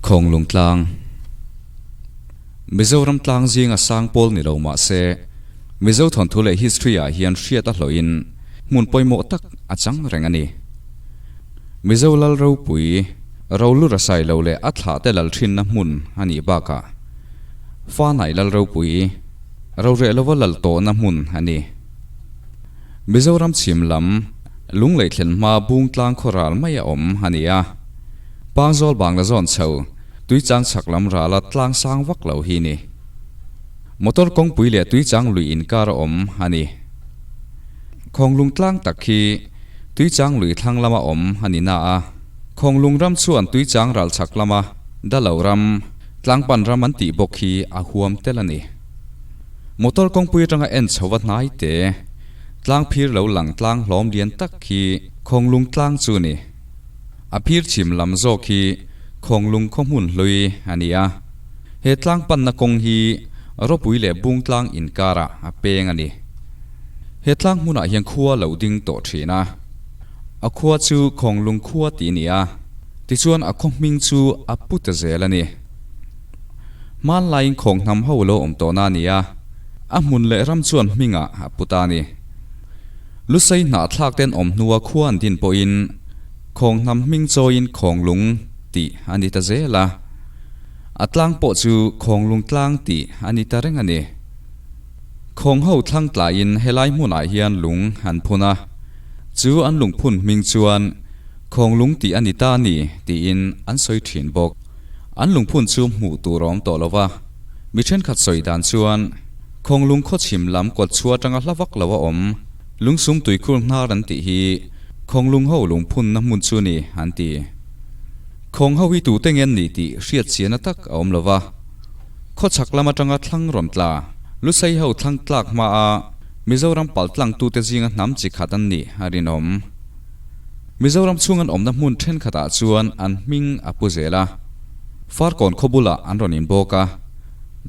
Khawnglung tlang Mizoram tlang zinga sang pawl ni lo mah se, Mizo thawnthu leh history ah hian hriat a hlawhin hmun pawimawh tak a chang reng a ni. Mizo lal ropui, Rolura Sailo leh a thlahte lal thinna hmun a nih bakah Fanai lal ropui, Roreh lova lal tawhna hmun a ni. Mizoram chhim lam Lunglei thlen hma Bungtlang khawral mai a awm a ni a. Pangzawl Bangla zawn chho Tuichang chhak lam rala tlang sang vak lo hi ni. Motor kawngpui leh Tuichang lui inkar a awm a ni. Khawnglung tlang tak khi Tuichang lui thlang lama awm a ni na a. Khawnglung ram chuan Tuichang ral chhak lama Dalo ram, Tlangpan ram an tih bawk hi a huam tel a ni. Motor kawngpui atanga en chho va hnai te, tlang phir lo lang tlang hlawm lian tak khi Khawnglung tlang chu a ni. A phir chhim lam zawk hi Khawnglung khaw hmun hlui a ni a. He tlang panna kawng hi Ropui leh Bungtlang inkarah a peng a ni. He tlang hmunah hian khua lo ding tawh thin a. A khua chu Khawnglung khua tih a ni a, tichuan a khaw hming chu a pu ta zel a ni. Hmanlaiin khawng hnam ho lo awm tawhna a ni a, a hmun leh ram chuan hmingah a pu ta a ni. Lusei hnahthlak ten awm hnua khua an din pawhin khawng hnam hming chawiin Khawnglung tih a ni ta zel a, a tlang pawh chu Khawnglung tlang tih a ni ta reng a ni. Khawng ho thlang tlaiin helai hmunah hian lung an phun a, chu an lungphun hming chuan Khawnglung tih a ni ta a ni tiin an sawi thin bawk. An lungphun chu hmuh tur a awm tawh lo va, mi thenkhat sawi dan chuan Khawnglung khawchhim lam kawt chhuah atanga hla vak lo a awm. Lungsum tuikhur hnar an tih hi Khawnglung ho lungphunna hmun chu ni an ti. Khawng ho hi tute nge an nih tih hriat chiahna tak a awm lo va. Khawchhak lam atanga thlang rawn tla, Lusei ho thlang tlak hmaa Mizoram paltlangtute zinga hnam chi khat an nih a rinawm. Mizoram chhung an awmna hmun thenkhatah chuan an hming a pu zel a, Farkawn khaw bulah an rawn inbawk a,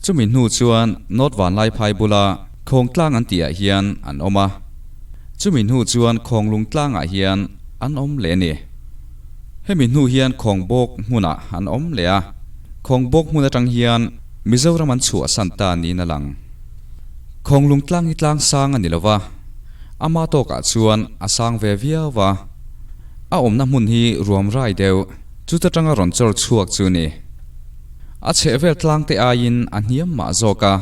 chumi hnu chuan North Vanlaiphai bula Khawngtlang an tihah hian an awm a, chumi hnu chuan Khawnglung tlangah hian an awm leh a ni. Hemi hnu hian Khawngbawk hmunah an awm leh a, Khawngbawk hmun atang hian Mizoram an chhuahsan ta niin a lang. Khawnglung tlang hi tlang sang a ni lo va. Ama tawkah chuan a sang ve viau va, a awmna hmun hi ruam rai deuh, chuta tanga rawn chawr chhuak chu ni. A chhehvel tlang te aiin a hniam mah zawk a,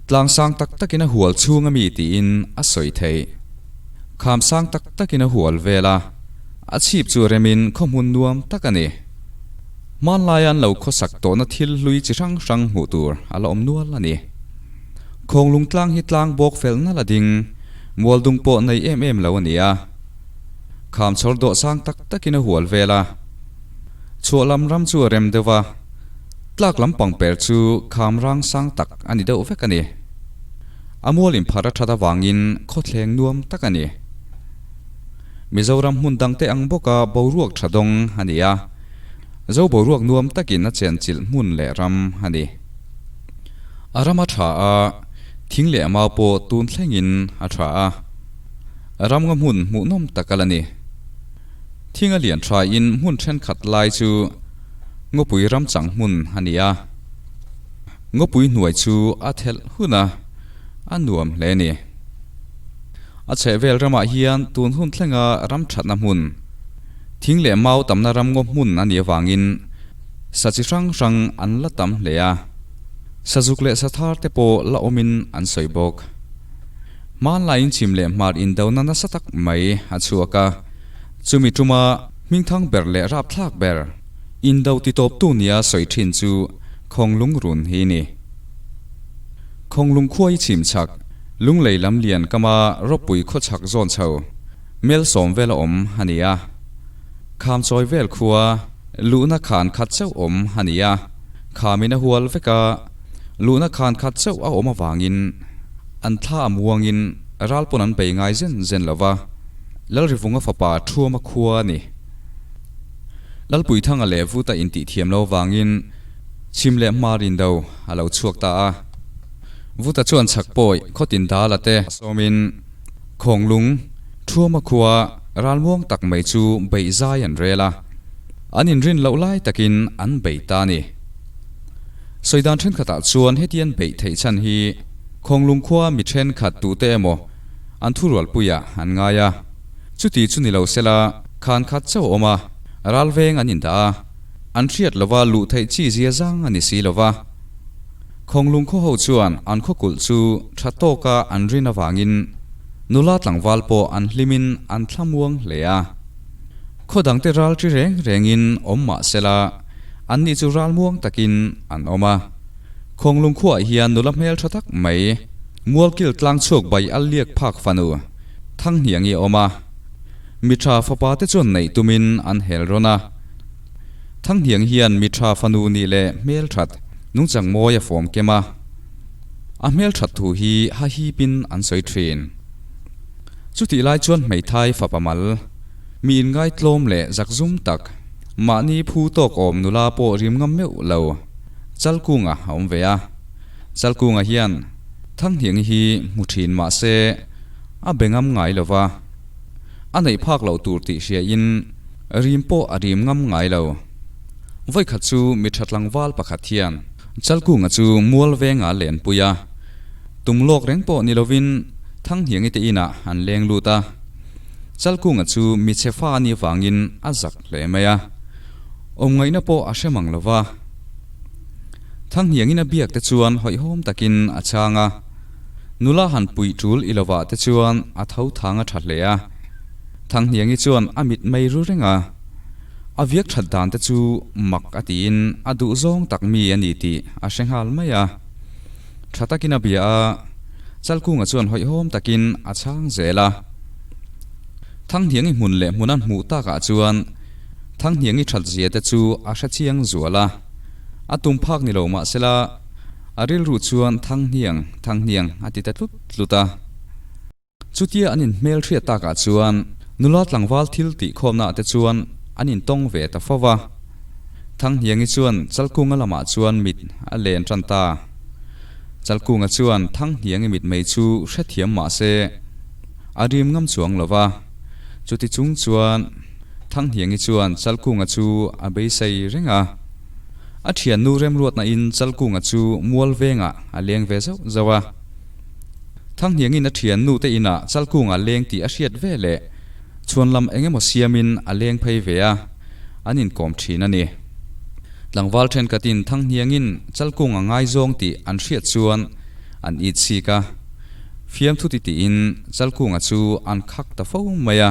tlang sang tak takin a hual chhung ami tiin a sawi theih. Kham sang tak takin a hual vel a, a chhip chu remin khaw hmun nuam tak a ni. Hmanlaia an lo khawsak tawhna thil hlui chi hrang hrang hmuh tur a la awm nual a ni. Khawnglung tlang hi tlang bawk fel nalh a ding, mualdung pawh nei em em lo a ni a. Kham chhawr dawh sang tak takin a hual vel a. Chhuah lam ram chu a rem deuh a, tlak lam pangper chu kham rang sang tak a ni deuh vek a ni. A mual inpharh a that avangin khawthleng nuam tak a ni. Mizoram hmun dangte ang bawka boruak tha dawng a ni a, Zo boruak nuam takin a chenchilh hmun leh ram a ni. A ram a tha a, thing leh mau pawh tun thlengin a tha a. Ram nga hmun hmuhnawm tak a la ni. Thing a lian thain hmun thenkhat lai chu ngawpui ram chang hmun a ni a. Ngawpui hnuai chu a thelh hun a, a nuam hle a ni. A chhehvel ramah hian tun hun thlenga ram thatna hmun, thing leh mau tamna ram ngaw hmun a nih avangin Sa chi hrang hrang an la tam hle a, sazuk leh sathar te pawh la awmin an sawi bawk. Hmanlaiin chhim leh hmar indona nasa tak mai a chhuak a, chumi tuma hmingthang ber leh rapthlak ber, indo titawptu nia sawi thin chu Khawnglung run hi ni. Khawnglung khua hi chhim chhak, Lunglei lam lian kama ropui khawchhak zawn chho, mel sawm vela awm a ni a. Khamchawi vel khua. Luhna khan khat chauh awm a ni a, khamin a hual vek a, luhna khan khat chauh a awm avangin an thla a muangin ral pawn an bei ngai zen zen lo va, Lalrivunga fapa Thuama khua a ni. Lalpuithanga leh Vuta intihthiam lo avangin chhim leh hmar indo a lo chhuak ta a, Vuta chuan chhak pawi khawtin dala te sawmin. Khawnglung, Thuama khua ralmuang tak mai chu beih zai an rel a, an inrin loh lai takin an bei ta a ni. Sawi dan thenkhatah chuan hetian beih theih chhan hi Khawnglung khua mi thenkhat tute emaw an thurualpuiah an ngai a, chuti chu ni lo sela khan khat chauh a awm a, ral veng an indah a, an hriat lova luh theih chi zia zang a ni si lova. Khawnglung khaw ho chuan an khaw kulh chu tha tawka an rin avangin nula tlangval pawh an hlimin an thlamuang hle a. Khaw dangte ral chi reng rengin awm mah sela anni chu ralmuang takin an awm a. Khawnglung khuaah hian nula hmel tha tak mai Mualkil tlang chhuak bai a liak phak fanu Thanghniangi a awm a. Mi tha fapa te chuan neih tumin an hel rawn a. Thanghniang hian mi tha fanu nih leh hmel that nungchang mawi a fawm kem a. A hmel that thu hi hahipin an sawi thin. Chutih lai chuan hmeithai fapa mal, mi inngaitlawm leh zakzum tak, mahni phu tawk awm nula pawh rim ngam meuh lo, Chalkunga a awm ve a. Chalkunga hian Thanghniangi hi hmu thin mah se a be ngam ngai lo va, a neih phak loh tur tih hriain rim pawh a rim ngam ngai lo. Vawikhat chu mi tha tlangval pakhat hian Chalkunga chu mual venga lenpui a. Tum lawk reng pawh ni lovin Thanghniangi te inah an leng lut a. Chalkunga chu mi chhe fa a nih vangin a zak hle mai a. Awm ngaihna pawh a hre mang lova. Thanghniangin a biak te chuan hawihhawm takin a chhang a. Nula han puih tul i lovah te chuan a tho thang a tha hle a. Thanghniangi chuan a mit mei ru reng a. A viak that dan te chu mak a tiin a duhzawng tak mi a ni tih a hre nghal mai a. Tha takin a bia a, Chalkunga chuan hawihhawm takin a chhang zel a. Thanghniangi hmun leh hmun a hmuh takah chuan Thanghniangi that zia te chu a hre chiang zual a. A tum phak ni lo mahsela a rilru chuan Thanghniang, Thanghniang a ti ta tlut tlut a. Chutia an inhmel hriat takah chuan nula tlangval thil tih khawmnaah te chuan an intawng ve ta fo va. Thanghniangi chuan Chalkunga lamah chuan mit a len tan ta. Chalkunga chuan Thanghniangi mit mei chu hrethiam mah se a rim ngam chuang lo va. Chuti chung chuan Thanghniangi chuan Chalkunga chu a beisei reng a. A thiannu remruatnain Chalkunga chu mual vengah a leng ve zauh zauh a. Thanghniangin a thiannu te inah Chalkunga leng tih a hriat ve leh chhuanlam eng emaw siamin a leng phei ve a, an inkawm thin a ni. Tlangval thenkhatin Thanghniangin Chalkunga ngaizawng tih an hriat chuan an it chik a, fiamthu ti tiin Chalkunga chu an khak ta fo mai a.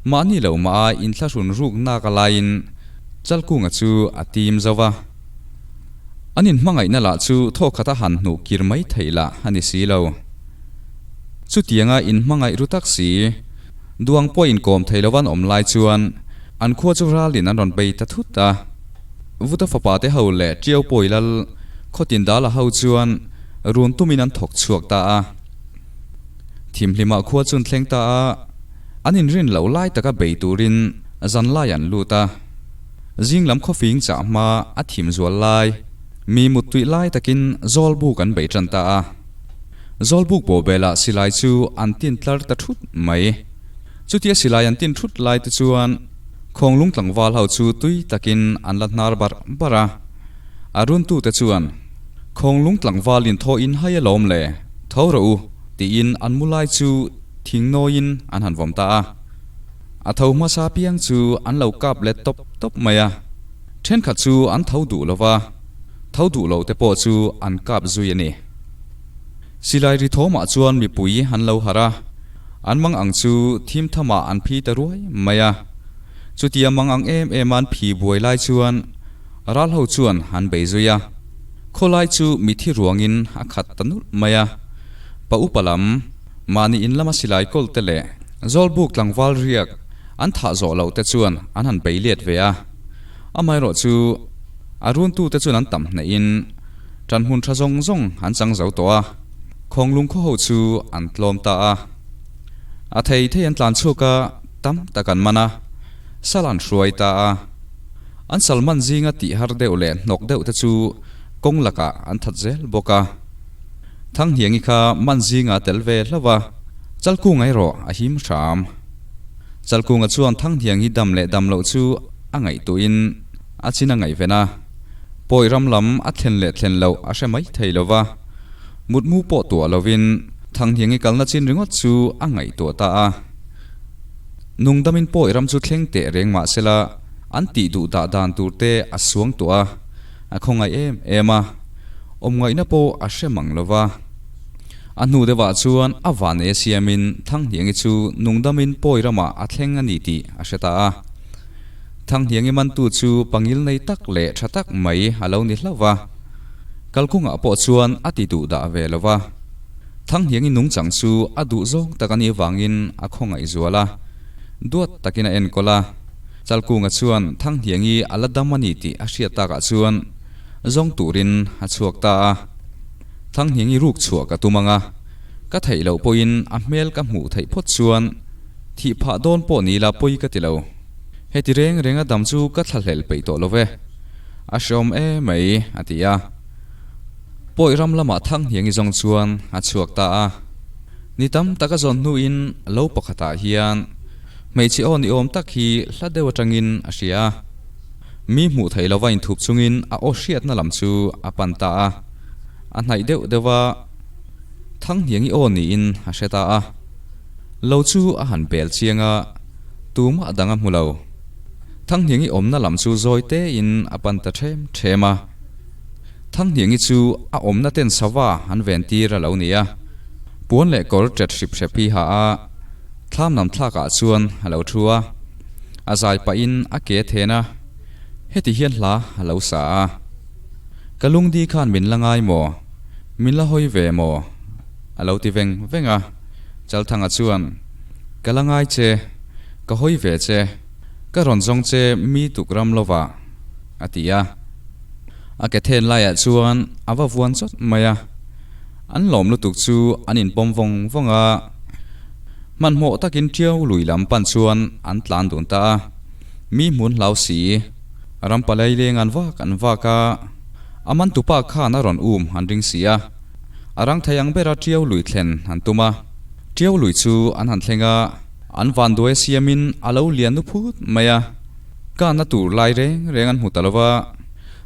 Mahni lo mah a inthlahrun ruk nak a laiin Chalkunga chu a tim zo va. An inhmangaihna lah chu thawkhat a han hnuh kir mai theih lah a ni si lo. Chutianga inhmangaih ru tak si, duang pawh inkawm thei lova an awm lai chuan an khua chu ralin an rawn bei ta thut a. Vuta fapa te ho leh Tiau Pawi Lal Khawtin Dala ho chuan run tumin an thawk chhuak ta a. Thimhlimah khua chu an thleng ta a, an inrin loh lai taka bei turin zanlai an lut a. Zing lam khawfing chah hma a thim zual lai, mi muttuih lai takin Zawlbuk an bei tan ta a. Zawlbuk bawhbelah silai chu an tin tlar ta thut mai. Chutia silai an tin thut lai te chuan Khawnglung tlangval ho chu tui takin an la hnar barh barh a. A runtute chuan, Khawnglung tlangval in thaw in hai alawm le, tho rawh u, tiin an mu lai chu thing nawiin an han vawm ta a. A tho hmasa piang chu an lo kap let tawp tawp mai a, thenkhat chu an tho duh lo va, tho duh lo te pawh chu an kap zui a ni. Silai ri thawmah chuan mipui an lo harh a, an mang ang chu thim thamah an phi ta ruai mai a. Chutia mang ang em em an phi buai lai chuan ral ho chuan an bei zui a, khawlai chu mithi ruangin a khat ta nulh mai a, pa upa lam mahni in lama silai kawl te leh Zawlbuk tlangval riak an thah zawh loh te chuan an han bei let ve a, amaherawh chu a runtu te chuan an tam hnehin tan hmun tha zawng zawng an chang zo tawh a, Khawnglung khaw ho chu an tlawm ta a. A thei thei an tlan chhuak a, tam tak an man a, sal an hruai ta a. An sal man zinga tih har deuh leh hnawk deuh te chu kawng lakah an that zel bawk a. Thanghniangi kha man zinga a tel ve hlauh a. Chalkunga erawh a him hram. Chalkunga chuan Thanghniang hi dam leh dam loh chu a ngaihtuahin a chin a ngaihven a, pawi ram lam a thlen leh thlen loh a hre mai thei lo va, mutmu pawh tuah lovin Thanghniangi kalna chin ringawt chu a ngaihtuah ta a. Nungdamin pawi ram chu thleng teh reng mah sela an tih duh dah dan tur te a suang tuah a, a khawngaih em em a, awmngaihna pawh a hre mang lo va. A hnu deuhah chuan a vanei a siamin Thanghniangi chu nungdamin pawi ramah a thleng a ni tih a hre ta a. Thanghniangi mantu chu pangil nei tak leh tha tak mai a lo ni hlauh va. Kalkungah pawh chuan a ti duh dah ve lo va. Thanghniangi nungchang chu a duh zawng tak a nih avangin a khawngaih zual a, duat takin a enkawl a. Chalkunga chuan Thanghniangi a la dam a ni tih a hriat takah chuan zawng turin a chhuak ta a. Thanghniangi ruk chhuah ka tum ang a, ka theih loh pawhin a hmel ka hmuh theih phawt chuan thih phah dawn pawh ni la pawi ka ti lo. Heti reng renga dam chu ka thlahlel peih tawh lo ve. A hreawm e mai, a ti a. Pawi ram lamah Thanghniangi zawng chuan a chhuak ta a. Ni tam tak a zawn hnuin lo pakhatah hian hmeichhe aw ni awm tak hi hla deuh atangin a hria a. Mi hmuh theih lova inthup chungin a aw hriatna lam chu a pan ta a. A hnaih deuh deuh a, Thanghniangi aw niin a hre ta a. Lo chu a han bel chiang a, tumah dang a hmu lo. Thanghniangi awmna lam chu zawi tein a pan ta ṭhem ṭhem a. Thanghniangi chu a awmna ten sava an ven tir a lo ni a. Puan leh kawr ṭet hrip hrep hi ha a, thlam lam thlakah chuan a lo ṭhu a. A zai pahin a ke then a, heti hian hla a lo sa a. Ka lungdi khan min la ngai maw? Min la hawi ve maw? A lo ti veng veng a. Chalthanga chuan, Ka la ngai che, ka hawi ve che, ka rawn zawng che mi tuk ram lovah, a ti a. A ke then laiah chuan a va vuan chawt mai a. An lawm lutuk chu an inpawm vawng vawng a. Hmanhmawh takin Tiau lui lam pan chuan an tlan dun ta a. Mi hmun hlau si. Ram palai leng an vak an vak a, a man tupa khan a rawn um an ring si a, a rang thei ang bera Tiau lui thlen an tum a. Tiau lui chu an han thleng a, an vanduai siamin a lo lian nu phut mai a, kanna tur lai reng reng an hmu ta lo va.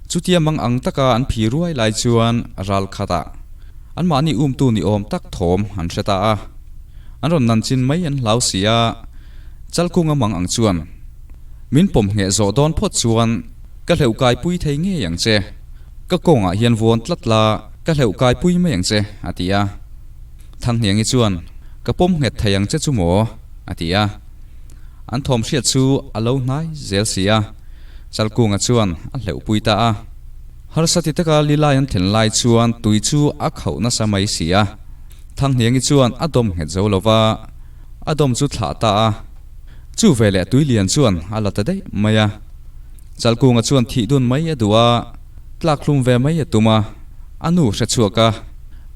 Chutia mang ang taka an phi ruai lai chuan ral khatah anmahni umtu ni awm tak thawm an hre ta a, an rawn nanchin mai an hlau si a, Chalkunga mang ang chuan. Min pawm ngheh zawh dawn phawt chuan ka hleuh kaipui thei ngei ang che. Ka kawngah hian vuan tlat la, ka hleuh kaipui mai ang che, a ti a. Thanghniangi chuan, Ka pawm nghet thei ang che chu maw? a ti a. An thawm hriat chu a lo hnai zel si a, Chalkunga chuan a hleuhpui ta a. Harsa ti taka lilai an thlen lai chuan tui chu a khauh nasa mai si a. Thanghniangi chuan a dawm nghet zo lo va, a dawm chu thlah ta a. Chu veleh Tuilian chuan a la ta daih mai a. Chalkunga chuan thih dun mai a duh a, tlak hlum ve mai a tum a, a nu hre chhuak a.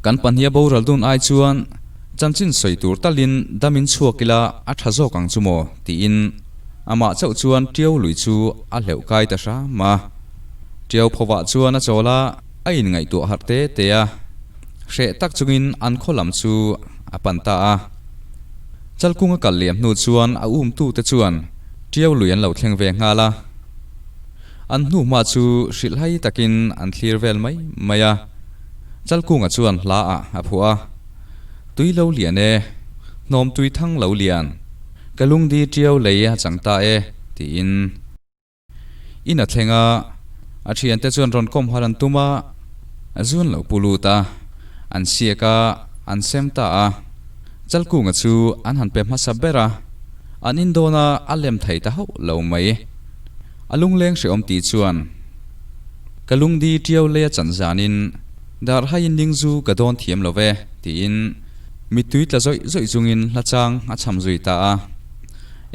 Kan pahniha boral dun ai chuan chanchin sawi tur talin damin chhuak ila a tha zawk ang chu maw tiin amah chauh chuan Tiau lui chu a hleuh kai ta hram a. Tiau phovah chuan a chawl a, a inngaihtuah harh te te a, hreh tak chungin an khaw lam chu a pan ta a. Chalkunga kal liam hnu chuan a umtute chuan Tiau lui an lo thleng ve nghal a. An hnu hma chu hrilhhai takin an thlir vel mai mai a. Chalkunga chuan hla ah a phuah a, Tui lo lian e, hnawm tui thang lo lian, ka lungdi Tiau lei a chang ta e, tiin. In a thleng a, a thiante chuan rawn kawm har an tum a, a zun lo pu lut a, an siak a, an sem ta a. Chalkunga chu an han pe hmasa ber a, an in dawn a, a lem thei ta hauh lo mai. A lungleng hrehawm tih chuan, Ka lungdi tiau lei a chan zanin darhaiin ningzu ka dawn thiam lo ve, tiin mittui tla zawih zawih chungin hla chang a cham zui ta a.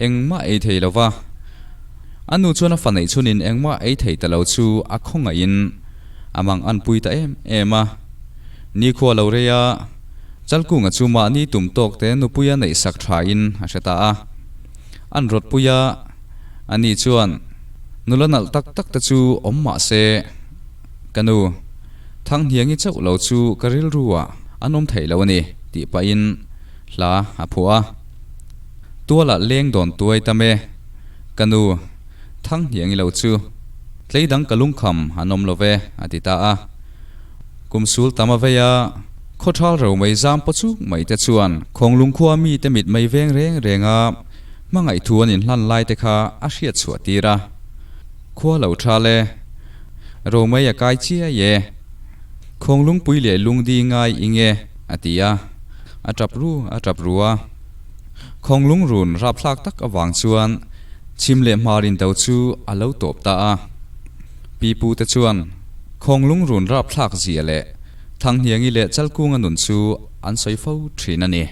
Engmah ei thei lo va. A nu chuan a fa neih chhunin engmah ei thei ta lo chu a khawngaihin a mang an pui ta em em a. Nikhua lo rei a, Chalkunga chu mahni tum tawk te nupuia neih sak thain a hre ta a. An rawt pui a, ani chuan nula nalh tak tak te chu awm mah se, Ka nu, Thanghniangi chauh lo chu ka rilru ah an awm thei lo a ni, tih pahin. Hla a phuah a. Tualah leng dawn tuai tam e. Ka nu, Thanghniang i lo chu. Tlei dang ka lungkham an awm lo ve, a ti ta a. Kum sul tam a vei a, khawthal ro mai zam paw chuk mai te chuan Khawnglung khua mite mit mai veng reng reng a hmangaih thu an inhlan lai te kha a hriat chhuah tir a. Khua lo thal e. Ro mai a kai chiai e. Khawnglungpui leh lungdi ngai ing e, a ti a. A tap ru a tap ru a. Khawnglung run rapthlak tak avang chuan chhim leh hmar indo chu a lo tawp ta a. Pi pu te chuan Khawnglung run rapthlak zia leh Thanghniangi leh Chalkunga nun chu an sawi fo thin a ni.